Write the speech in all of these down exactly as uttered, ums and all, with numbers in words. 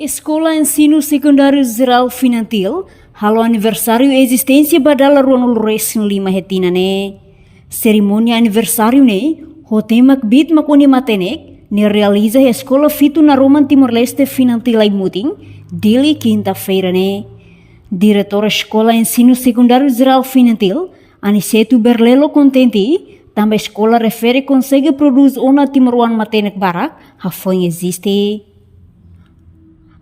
Eskola Ensinu Sekundáriu Jerál Finantil halo aniversáriu ezisténsia ba dala ruanulu resin lima iha tinan ne'e. Serimónia aniversáriu ne'e ho tema Kbiit mak ó-nia matenek ne'e realiza iha Eskola Fitu Naroman Timor-Leste Finantil Aimutin, Dili, kinta-feira ne'e. Diretór Eskola Ensinu Sekundáriu Jerál Finantil, Aniceto Berlelo, kontente tanba eskola refere konsege prodús ona timoroan matenek barak hafoin eziste.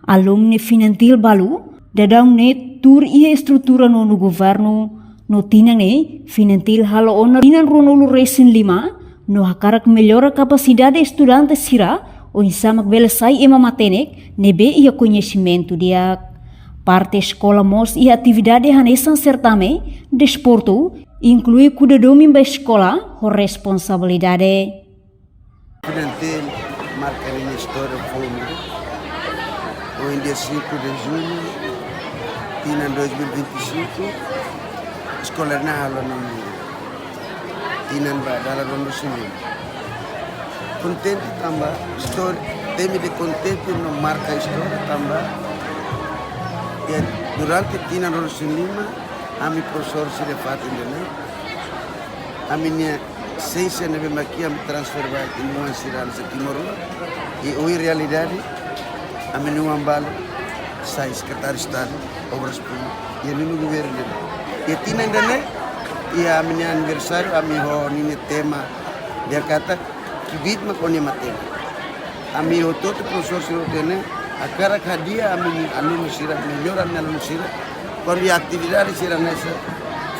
Alumni Finantil balu daudaun ne'e tuur iha estrutura nonu governu, no tinan ne'e Finantil halo ona tinan ruanulu resin lima, no hakarak mellora kapasidade estudante sira oinsá mak bele sai ema matenek ne'ebé iha koñesimentu di'ak. Parte eskola mós iha atividade hanesan sertame, desportu, inklui kuda domin ba eskola ho responsabilidade. Finantil marka ninia istória foun. Ohin dia cinco de junho, tinan dois mil e vinte e cinco, eskola ne'e halo ona tinan ba dala ruanulu resin lima. Kontente tanba istória, temi de kontente no marka istória tanba, ya, durante tinan ruanulu resin lima, ami profesór sira fatin ida-ne'e, ami-nia siénsia ne'ebé mak ami transfere ba ita-nia oan sira hanesan timoroan. I ohin realidade, ami-nia oan balu sai Sekretáriu Estadu Obras Públikas iha nonu governu ne'e. Iha tinan ida-ne'e, iha ami-nia aniversáriu, ami ho ninia tema ida katak Kbiit mak ó-nia matenek. Ami hotu-hotu profesór sira hotu ne'e hakarak hadi'a ami-nia alunu sira, mellora ami-nia alunu sira. Kuandu iha atividade sira hanesan,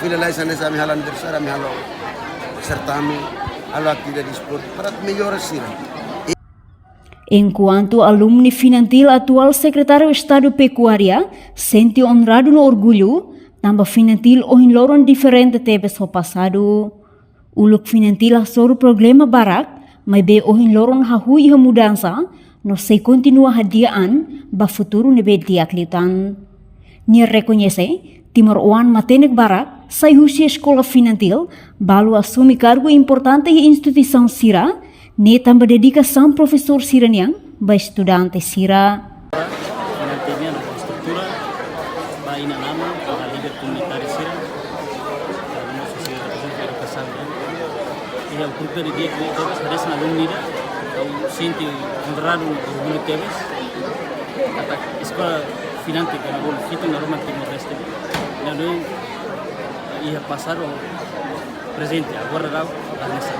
fila lalais hanesan ami halo aniversáriu, ami halo sertame, halo atividade desportu, para mellora sira. Enkuantu alumni Finantil, atuál Sekretáriu Estadu Pekuária sente onradu no orgullu tanba Finantil ohin loron diferente tebes ho pasadu. Uluk Finantil hasoru problema barak, maibé ohin loron hahú iha mudansa, no sei kontinua hadi'a an ba futuru ne'ebé di'ak liután. Nia rekoñese, timoroan matenek barak sai husi eskola Finantil, balu asume kargu importante iha instituisaun sira, ne'e tanba dedikasaun profesór sira-nian ba estudante sira. Finantil nian estrutura ba inan-aman, ba líder komunitáriu sira, ba mós sira edukasaun nian. Iha oportunidade di'ak tebes, hanesan alumni ida, ha'u sente onradu no orgullu tebes. Katak eskola Finantil, Eskola Fitu Naroman Timor-Leste, ne'e iha pasadu, prezente, agora daudaun,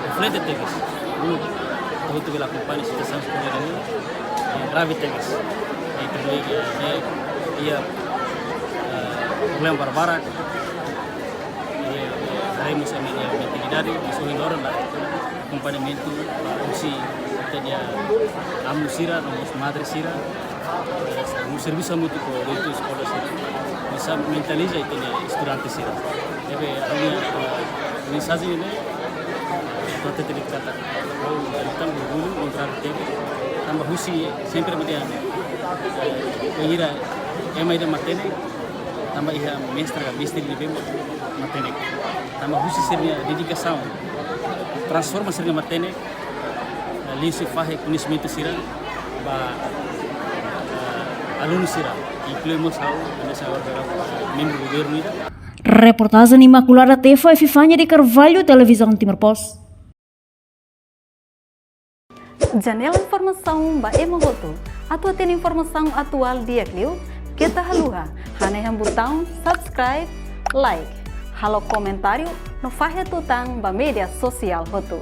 reflete tebes. Ha'u, ha'u atu bele akompaña situasaun eskola ne'e, eh, grave tebes. Eh, terlebih, eh, iha, eh, problema barak-barak. Eh, haree mós ami-nia atividade, mas ohin loron la akompañamentu husi ita-nia amu sira, no mós madre sira, eh, no servisu hamutuk ho diretór eskola sira. Bisa mentaliza ita-nia estudante sira. Ne'ebé ami, eh, mensajen ne'e, atu hatete de'it katak, ha'u, eh, tan orgullu, onradu tebes, tanba husi sempre ami dehan, eh, ema ida matenek, tanba iha mestre ka mestre ne'ebé matenek. Tanba husi sira-nia dedikasaun, transforma sira-nia matenek, eh, liuhusi fahe koñesimentu sira ba, eh, alunu sira, inklui mós ha'u, hanesan agora membru governu ida. Reportajen Imaculada Tefa, Epifania de Carvalho, Televizaun Timor Post. Janela informasaun ba ema hotu. Atu hatene informasaun atuál di'ak liu, keta haluha hanehan butaun subscribe, like, halo komentáriu, no fahe tutan ba média sosiál hotu.